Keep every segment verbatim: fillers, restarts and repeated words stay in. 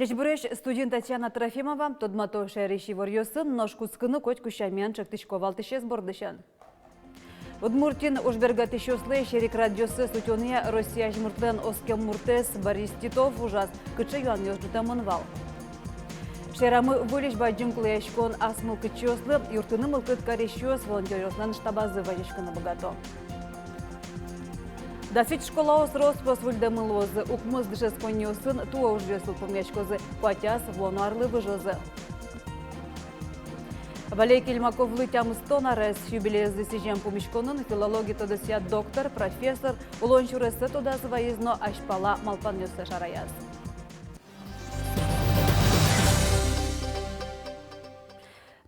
Ӟечбуресь, студиын Татьяна Трофимова. Тодмато шаерысь иворъёсын, нош кутскыны котьку сямен ӵектӥсько валтӥсез бордысен. Удмуртиын ужбергатӥсьёслэсь эрикрадъёссэс утёнъя Россия азьмуртлэн оскем муртэз Борис Титов ужаз. Кыӵе юанъёс ӝутэмын вал? Шаерамы выльысь бадӟым кулэяськон ас мылкыдчиослы. Юрттыны мылкыд карисьёс волонтёръёслэн штабазы вазиськыны быгато. Дас вить школаос рос-прос выльдэмын луозы. Укмыс дышетсконниосын туэ ужъёс йылпумъяськозы, куатяз вуоно арлы выжозы. Валерий Кельмаковлы тямыстон арес. Юбилейзэ сӥзем пумиськонын филологи тодосъя доктор, профессор, улон сюрессэ тодаз вайиз но азьпала малпанъёссэ шараяз.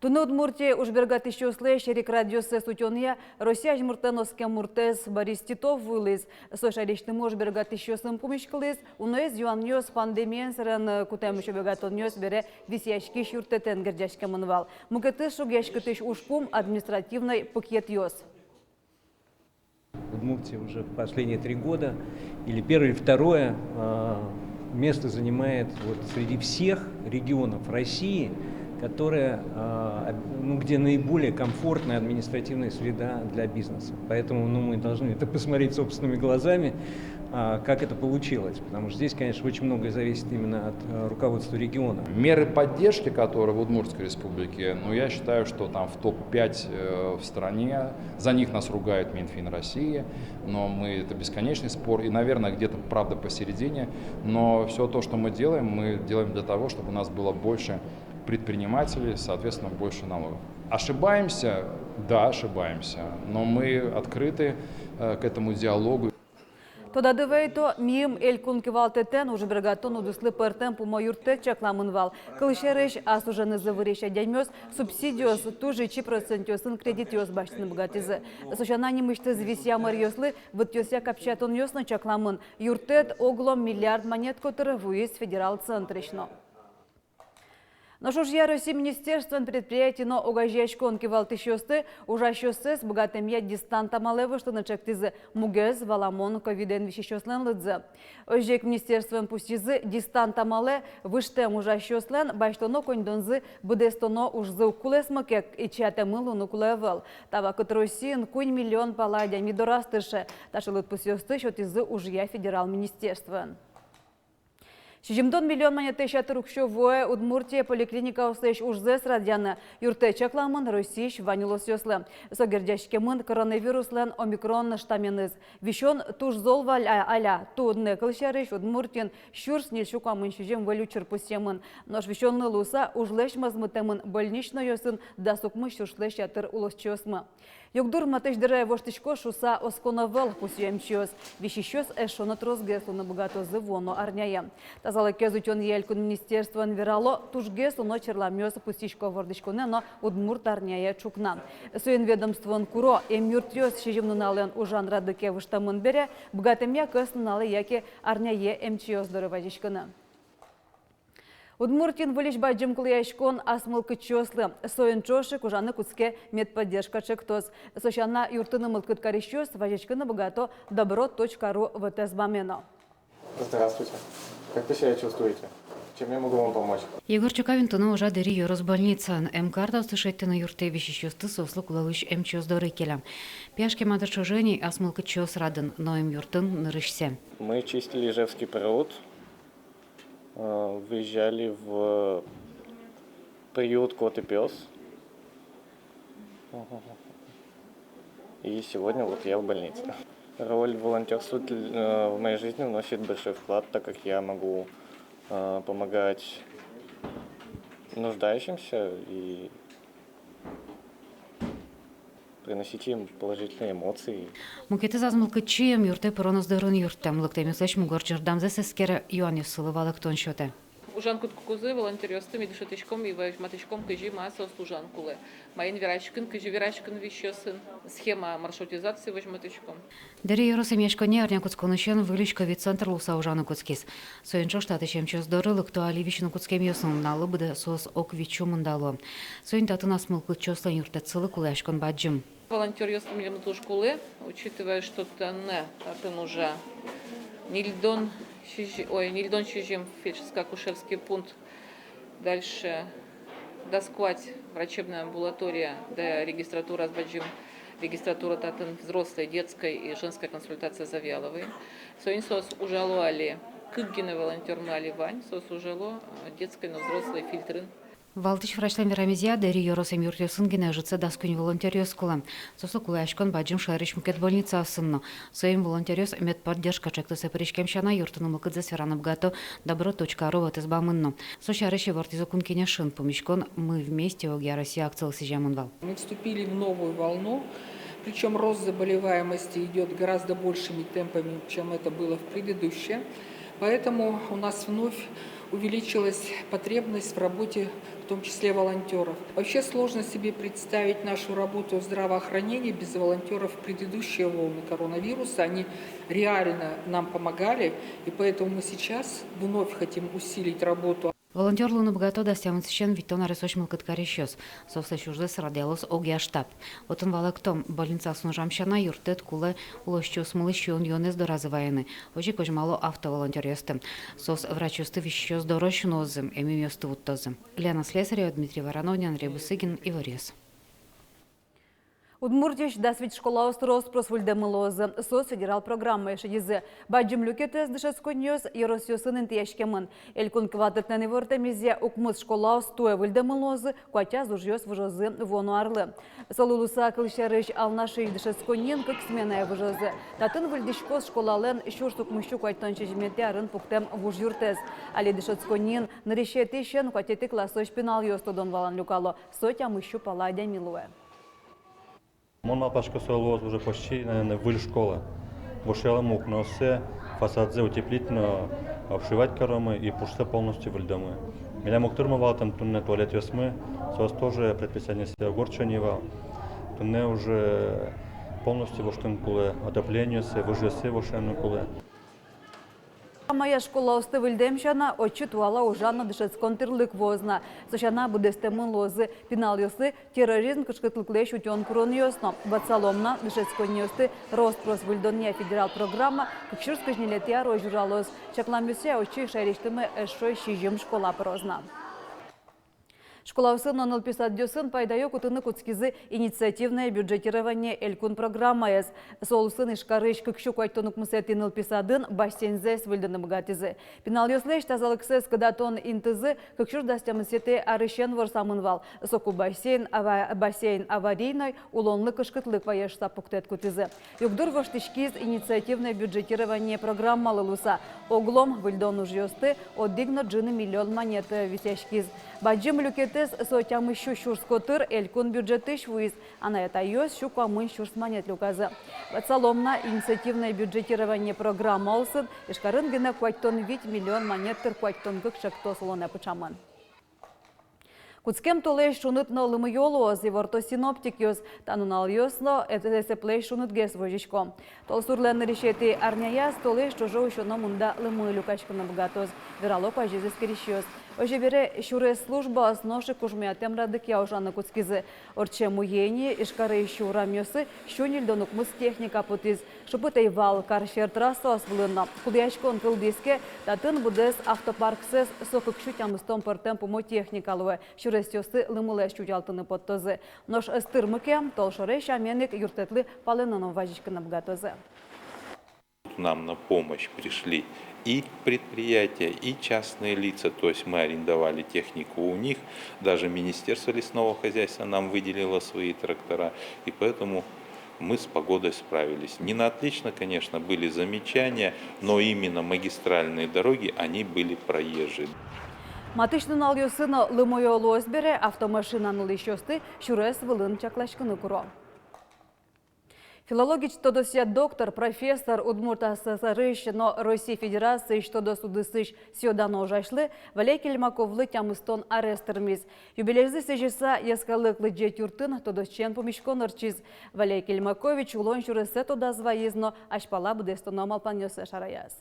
Туннэ Удмуртие ужбергатӥсьёслэсь эрикрадъёссэс утёнъя Россия азьмуртлэн оскем муртэз Борис Титов вуылӥз. Со шаерысьтымы ужбергатӥсьёсын пумиськылӥз. Уноез юанъёс пандемиен сэрен кутэм ӵобегатонъёс бере висъяськись юрттэтэн герӟаськемын вал. Мукетыз шугъяськытӥсь ужпум — административной пыкетъёс. Удмуртия уже в последние три года или первое, или второе, а, место занимает вот среди всех регионов России, которая, а, об-, ну, где наиболее комфортная административная среда для бизнеса. Поэтому, ну, мы должны это посмотреть собственными глазами, а, как это получилось. Потому что здесь, конечно, очень многое зависит именно от, э, руководства региона. Меры поддержки, которые в Удмуртской Республике, ну, я считаю, что там в топ пять, э, в стране. За них нас ругает Минфин России, но мы, это бесконечный спор. И, наверное, где-то правда посередине. Но всё то, что мы делаем, мы делаем для того, чтобы у нас было больше предпринимателей, соответственно, больше налогов. Ошибаемся? Да, ошибаемся. Но мы открыты, э, к этому диалогу. Тодады вайто, миым элькун кивалтэтэн ужбергатон удыслы пӧртэм пумо юрттэт чакламын вал. Кылсярысь, ас уженызы вырись адямиос субсидиос, туж ичи процентъёсын кредитъёс басьтыны быгатӥзы. Со сяна, нимысьтыз висъям ӧръёслы вытъёсъя капчиятонъёс но чакламын. Юрттэт оглом миллиард манет котыр вуиз федерал центрысь но. Нош ужъя Россия министерствоен предприятие но огазеяськон кивалтӥсьёсты ужасьёссэс быгатэмъя дистант амалэ выжтыны ӵектӥзы. Мугез валамон ковидэн висисьёслэн лыдзы. Озьы ик министерствоын пусйизы: дистант амалэ выжтэм ужасьёслэн басьтоно коньдонзы быдэстоно ужзы уг кулэсмы ке, ичиятэмын луыны кулэ ӧвӧл. Та вакытэ Россиын куинь миллион пала адями дораз тырше. Таӵе лыдпусъёсты сётӥзы ужъя федерал министерствоен. Сизьымдон миллион манетлэсь ятыр уксё вуэ Удмуртие поликлиникаослэсь ужзэс радъяны. Юрттэт чакламын Россиысь вань улосъёслы. Со герӟаськемын коронавируслэн омикрон штамменыз. Висён туж зол вал а-, аля. Туннэ, кылсярысь, Удмуртиын сюрс ньыльсю куамын сизьым выль учыр пусъемын. Нош висёнлы луыса ужлэсь мозмытэмын больничнойёсын дас укмыс сюрслэсь ятыр улосчиосмы. Югдур матысь дыре воштӥськоз шуыса оскон ӧвӧл, пусъё эмчиос. Висисьёс эшшо но тросгес луыны быгатозы вуоно арняе. Тазалыкез утёнъя элькун министерствоын верало: тужгес уно черламъёс пусйисько вордӥськонэ но удмурт арняе ӵукна. Соин ведомствоын куро: эмъюртъёс сизьым нуналэн ужан радлыке выжтэмын бере, быгатэмъя кӧснуналэ яке арняе эмчиос доры вазиськыны. Удмуртиын выльысь бадӟым кулэяськон ас мылкыдчиослы. Соин ӵош ик ужаны кутске «Медподдержка» ӵектос. Со сяна, юрттыны мылкыд карисьёс вазиськыны быгато добро точка ру вотэс баме но. Здравствуйте. Как вы себя чувствуете? Чем я могу вам помочь? Егор Чукавин туннэ ужа Дэри ёрос больницаын. Эм картаосты шедьтыны юрттэ, висисьёсты соослы кулэ луись эмчиос доры келя. Пияш кема дыр ӵоже ни ас мылкыдчиос радын, но эмъюртын нырысьсэ. Мы чистили Ижевский пруд. Э, выезжали в приют «Кот и пёс». И сегодня вот я в больнице. Роль волонтёрства, э, в моей жизни вносит большой вклад, так как я могу, э, помогать нуждающимся и приносить им положительные эмоции. Мукетыз ас мылкыдчи эмъюртэ пыронэз дорын юрттэм, лыктэмъёслэсь мугор ӝырдамзэс эскере, юанъёссылы валэктон сётэ. Ужан кутскыкузы волонтёръёсты ми дышетӥськом и возьматӥськом, кызьы ма соос ужан кулэ. Маин вераськыны, кызьы вераськыны висисен, схема маршрутизации возьматӥськом. Дэри ёрос эмъяськонни арня кутсконысен выльысь ковид центр луыса ужаны кутскиз. Соин ӵош татысь эмчиос доры лыкто али висьыны кутскемъёсын, нуналлы быдэ соос ог вить сю мында луо. Соин татын ас мылкыдчиослэн юрттэтсылы кулэяськон бадӟым. Волонтёръёс милемлы туж кулэ, учитывая, что туннэ татын ужа ньыльдон сизь-, ой, ньыльдон сизьым фельдшерско-акушерский пункт, дальше дас куать врачебная амбулатория, да регистратура, бадӟым регистратура татын, взрослой, детской и женской консультация Завьяловой. Соин соос ужало али, кык гинэ волонтёрмы али вань, соос ужало, э, детской но взрослой фильтрын. Валтӥсь врачлэн верамезъя, Дэри ёрос эмъюртъёсын гинэ ӧжытсэ дас куинь волонтёръёс кулэ. Соослы кулэяськон бадӟым шаерысь мукет больницаосын но. Соин волонтёръёс медподдержка ӵектосэ пыриськем сяна юрттыны мылкыдзэс вераны быгато «Добро точка ру» вотэс бамын но. Со сярысь ивортӥзы Кун Кенешын. Пумиськон «Мы вместе» огъя Россия акцилы сӥземын вал. Мы вступили в новую волну, причём рост заболеваемости идёт гораздо большими темпами, чем это было в предыдущее. Поэтому у нас вновь увеличилась потребность в работе, в том числе волонтёров. Вообще сложно себе представить нашу работу в здравоохранении без волонтёров в предыдущие волны коронавируса. Они реально нам помогали, и поэтому мы сейчас вновь хотим усилить работу. Волонтёр луыны быгато дас тямысысен витьтон аресозь мылкыд карисьёс. Соослэсь ужзэс радъялоз огъя штаб. Отын валэкто: больницаосын ужам сяна, юрттэт кулэ улосчиосмылы сиён-юонэз доразы вайыны. Озьы ик возьмало автоволонтёръёсты. Соос врачъёсты висисьёс дорозь нуозы, эмъюмъёсты вуттозы. Лена Слесарева, Дмитрий Воронов, Ян Рябусыгин, «Иворъёс». Удмуртиысь дас вить школаос рос-прос выльдэмын луозы. Соос федерал программае шедизы. Бадӟым люкетэз дышетсконниос ёросъёсын интыяськемын. Элькун кивалтэтлэн ивортэмезъя, укмыс школаос туэ выльдэмын луозы, куатяз ужъёс выжозы вуоно арлы. Солы луыса, кылсярысь, Алнашысь дышетсконниын кык сменае выжозы. Татын выльдӥськоз школалэн сюрс укмыссю куатьтон сизьыметӥ арын пуктэм вуж юртэз. Али дышетсконниын нырысетӥысен куатетӥ классозь пиналъёс тодон-валан люкало. Со тямыссю пала адями луэ. Мон малпасько, со луоз уже почти, наверное, выль школа. Вошъялом укнооссэ, фасадзэ утеплить но обшивать каромы и пушсэ полностью выльдомы. Милям уг тырмы вал татын туннэ туалетъёсмы, соос тоже предписаниосы огорчо ни вал. Туннэ уже полностью воштыны кулэ отоплениосэ, выжъёссэ вошъяны кулэ. Амая школаосты выльдэм сяна, отчы туала ужан но дышетскон тӥрлык вуоз на. Со сяна, быдэстэмын луозы пиналъёслы терроризм кышкытлыклэсь утён куронъёс но. Ватсалом на, дышетсконниосты рос-прос выльдонъя федерал программа кык сюрс кызь ньылетӥ арозь ужалоз. Чакламъёсъя, отчы шаерысьтымы эшшо сизьым школа пыроз на. Школаосын но нылпи садъёсын пайдаё кутыны кутскизы «Инициативное бюджетирование» элькун программаез. Со улсын Ижкарысь кык сю куатьтон укмысэтӥ нылпи садын бассейнзэс выльдыны быгатӥзы. Пиналъёслэсь тазалыксэс кыдатон интызы кык сюрс дас тямысэтӥ арысен ворсамын вал. Соку бассейн, ава-, бассейн аварийной, улонлы кышкытлык вае шуыса пуктэт кутӥзы. Югдур воштӥськиз «Инициативное бюджетирование» программалы луыса. Оглом выльдон ужъёсты одӥг но ӝыны миллион манет висъяськиз. Бадӟым люкетэз, со тямыссю сюрс котыр, элькун бюджетысь вуиз. Анай-атайёс сю куамын сюрс манет люказы. Ватсалом на, «Инициативное бюджетирование» программа улсын Ижкарын гинэ куатьтон вить миллион манет тыр куатьтон кык ӵектос улонэ пыӵамын. Кутскем толэзь шуныт но лымыё луоз, иворто синоптикъёс. Та нуналъёс но эт-, эсэплэсь шунытгес возисько. Толсурлэн нырысетӥ арняяз толэзь ӵоже усёно мында лымы люкаськыны быгатоз, верало куазез эскерисьёс. Озьы бере, сюрес службаос нош ик кужмоятэм радлыкъя ужаны кутскизы. Ортчем уе ини Ижкарысь урамъёсы сю ньыльдон укмыс техника потӥз. Шыпыт ӧй вал кар сьӧр трассаос вылын но. Кулэяськон кылдӥз ке, татын быдэс автопарксэс со кык сю тямыстон пӧртэм пумо техника луэ. Сюресъёсты лымылэсь утялтыны поттозы. Нош ӧз тырмы ке, толшоре сямен ик юрттэтлы палэнэ но вазиськыны быгатозы. Нам на помощь пришли и предприятия, и частные лица. То есть мы арендовали технику у них, даже Министерство лесного хозяйства нам выделило свои трактора, и поэтому мы с погодой справились. Не на отлично, конечно, были замечания, но именно магистральные дороги, они были проезжие. Матысь нуналъёсы но лымыё луоз бере, автомашинаен улӥсьёсты сюрес вылын чакласькыны куро. Филологиысь тодосъя доктор, профессор, Удмурт АССР-ысь но Россия Федерациысь тодос удысысь сӥё-дано ужасьлы Валерий Кельмаковлы тямыстон арес тырмиз. Юбилейзэ сӥзьыса, йӧскалык лыдӟет юртын тодосчиен пумиськон ортчиз. Валерий Кельмакович улон сюресэ тодаз вайиз но азьпала быдэстоно малпанъёссэ шараяз.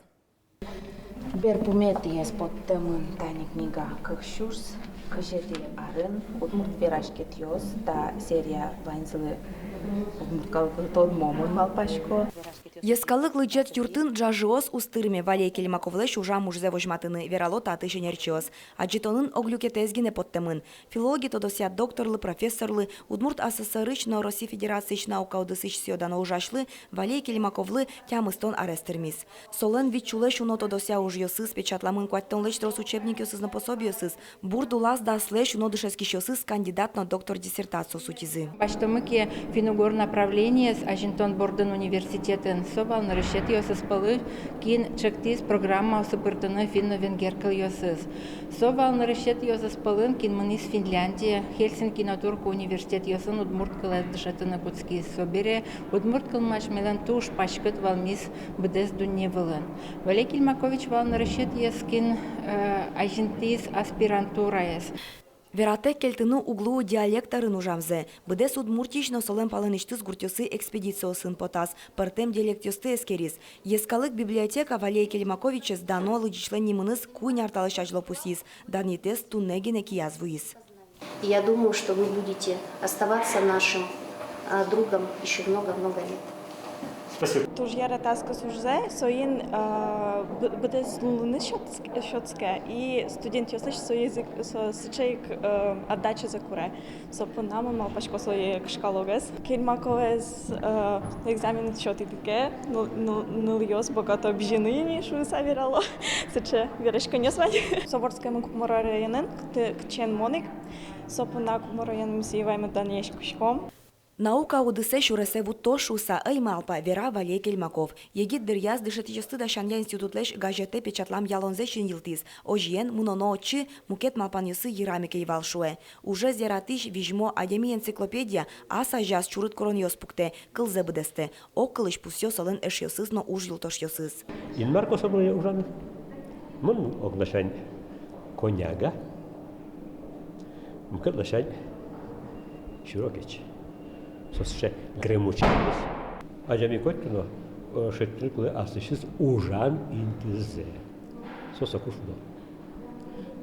Берпуметӥез поттэмын тани книга кык сюрс кызетӥ арын. Удмурт вераськетъёс, та серия ваньзылы удмурт калыклы тодмо, мон малпасько. Йӧскалык лыдӟет юртын ӝажыос уз тырме Валерий Кельмаковлэсь ужам ужзэ возьматыны, верало татысь ӧнерчиос. Адӟытонын ог люкетэз гинэ поттэмын. Филология тодосъя докторлы, профессорлы, Удмурт АССР-ысь но Россия Федерациысь наука удысысь сӥё-дано ужасьлы Валерий Кельмаковлы тямыстон арес тырмиз. Солэн вить сюлэсь уно тодосъя ужъёсыз, печатламын куатьтонлэсь трос учебникъёсыз но пособиосыз, бурд улаз даслэсь уно дышетскисьёсыз кандидат но доктор диссертациос утизы. Басьтомы ке финн-угор направлениез азинтон бордын университетын, со вал нырысетӥосыз пӧлы, кин чектӥз программаосы пыртыны финно-венгер кылъёсыз. Со вал нырысетӥосыз пӧлын, кин мынӥз Финляндие, Хельсинки но Турку университетъёсын удмурт кылэз дышетыны кутскиз. Собере удмурт кыл асьмелэн туж паськыт вӧлмиз быдэс дунне вылын. Валерий Кельмакович вал нырысетӥез, кин, э, азинтӥз аспирантураез. Вератэк кельтыны уг луы диалект ӧрын ужамзэ. Быдэс Удмуртиысь но солэн палэнысьтыз гуртъёсы экспедициосын потаз, пӧртэм диалектъёсты эскериз. Йӧскалык библиотека Валерий Кельмаковичез дано лыдӟисьлэн нимыныз куинь ар талэсь азьло пусйиз, данъетэз туннэ гинэ кияз вуиз. И я думаю, что вы будете оставаться нашим, а, другом ещё много-много лет. Спасибо. Туж яратӥсько ужзэ, соин, а, бы-, быдэс лулыныз сётск-, сётске, и студентъёслэсь со язык, со сыӵе ик, э, отдачазэ куре. Со понна мон малпасько, сое кышкалогес. Кельмаковез, э, экзамен сётӥды ке, ну, ну, нылъёс богато бызьыны ини шуыса верало. Сыӵе вераськонъёс вань. Со вордскемын Кукмара районын, кытчы, кытчы мон ик. Со понна Кукмара районмес ваньмы данъяськиськом. Наука удысэ сюресэ вуттоз шуыса ӧй малпа, вера Валерий Кельмаков. Егит дыръяз дышетӥсьёсты дасянъя институтлэсь газетэ печатлам ялонзэ син йылтӥз. Озьыен, мыноно отчы, мукет малпанъёсы йырам ик ӧй вал, шуэ. Ужез яратӥсь визьмо адями энциклопедия ас азяз чурыт куронъёс пуктэ, кылзэ быдэстэ. Огкылысь пусъё солэн эшъёсыз но уж юлтошъёсыз. Инмар косо мыным ужаны. Мон ог ласянь коняга, мукет ласянь сюро кеч. Со сыӵе гремучий лес. Адями котьку но, э, шедьтыны кулэ аслэсьтыз ужан интызэ. Со соку шудо.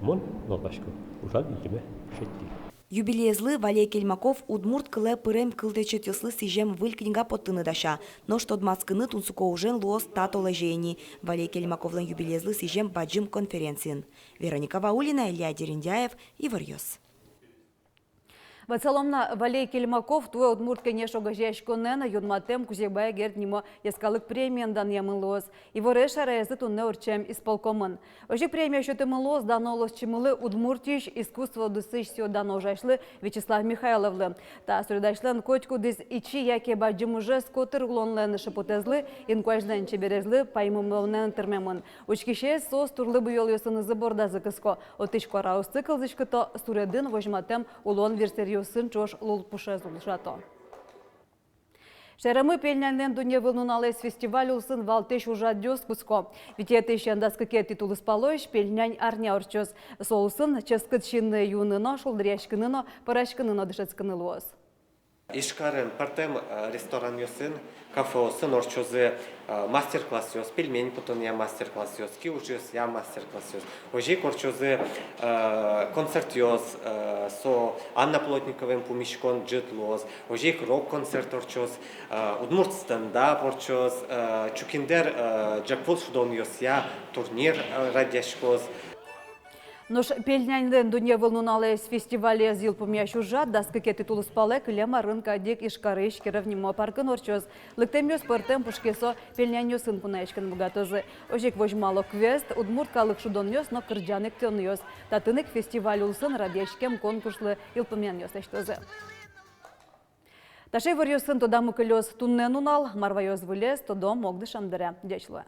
Мон малпасько, ужан интыме шедьтӥ. Юбилеезлы Валерий Кельмаков удмурт кылэ пырем кылтэтчетъёслы сӥзем выль книга поттыны дася. Нош тодматскыны тунсыко ужен луоз та толэзе ини, Валерий Кельмаковлэн юбилеезлы сӥзем бадӟым конференциын. Вероника Ваулина, Илья Дерендяев, «Иворъёс». Ватсалом на, Валерий Кельмаков туэ Удмурт Кенеш огазеяськонэн юнматэм Кузебай Герд нимо йӧскалык премиен данъямын луоз. Иворез шараязы туннэ ортчем исполкомын. Озьы премия сётэмын луоз дано улосчимылы, Удмуртиысь искусство удысысь сӥё-дано ужасьлы Вячеслав Михайловлы. Та суредасьлэн котькудӥз ичи яке бадӟым ужез котыр улонлэн шыпытэзлы, инкуазьлэн чеберезлы паймымонэн тырмемын. Учкисез соос турлы буёлъёсынызы бордазы кыско, отысь куараосты кылзӥськыто, суредын возьматэм улон вирсэръёсын ӵош лулпушез ужато. Шаерамы Пельняньлэн дунневыл нуналэз фестиваль улсын валтӥсь ужрадъёс кутско. Витетӥысен дас кыкетӥ тулыспалозь Пельнянь арня ортчоз. Со улсын ческыт сиыны-юыны но, шулдыръяськыны но, пӧраськыны но дышетскыны луоз. Ижкарын пӧртэм, э, ресторанъёсын, кафеосын ортчозы, э, мастер-классъёс, пельмень поттонъя мастер-классъёс, киужъёсъя мастер-классъёс. Озьы ик ортчозы, э, концертъёс, э, со Анна Плотниковаен пумиськон ӝыт луоз. Озьы ик рок-концерт ортчоз, э, удмурт стендап ортчоз, э, чукиндэр, э, джекпот шудонъёсъя турнир, э, радъяськоз. Нош Пельняньлэн дунневыл нуналэз фестивалез йылпумъясь ужрад дас кыкетӥ тулыспалэ кылем арын кадь ик Ижкарысь Киров нимо паркын ортчоз. Лыктэмъёс пӧртэм пушкесо пельняньёсын пунаськыны быгатозы. Озьы ик возьмало квест, удмурт калык шудонъёс но кырӟан-эктонъёс. Татын ик фестиваль улсын радъяськем конкурслы йылпумъянъёс лэсьтозы. Таӵе иворъёсын тодамы кылёз туннэ нунал. Мар ваёз выльез, тодом огдышем дыре. Ӟеч луэ.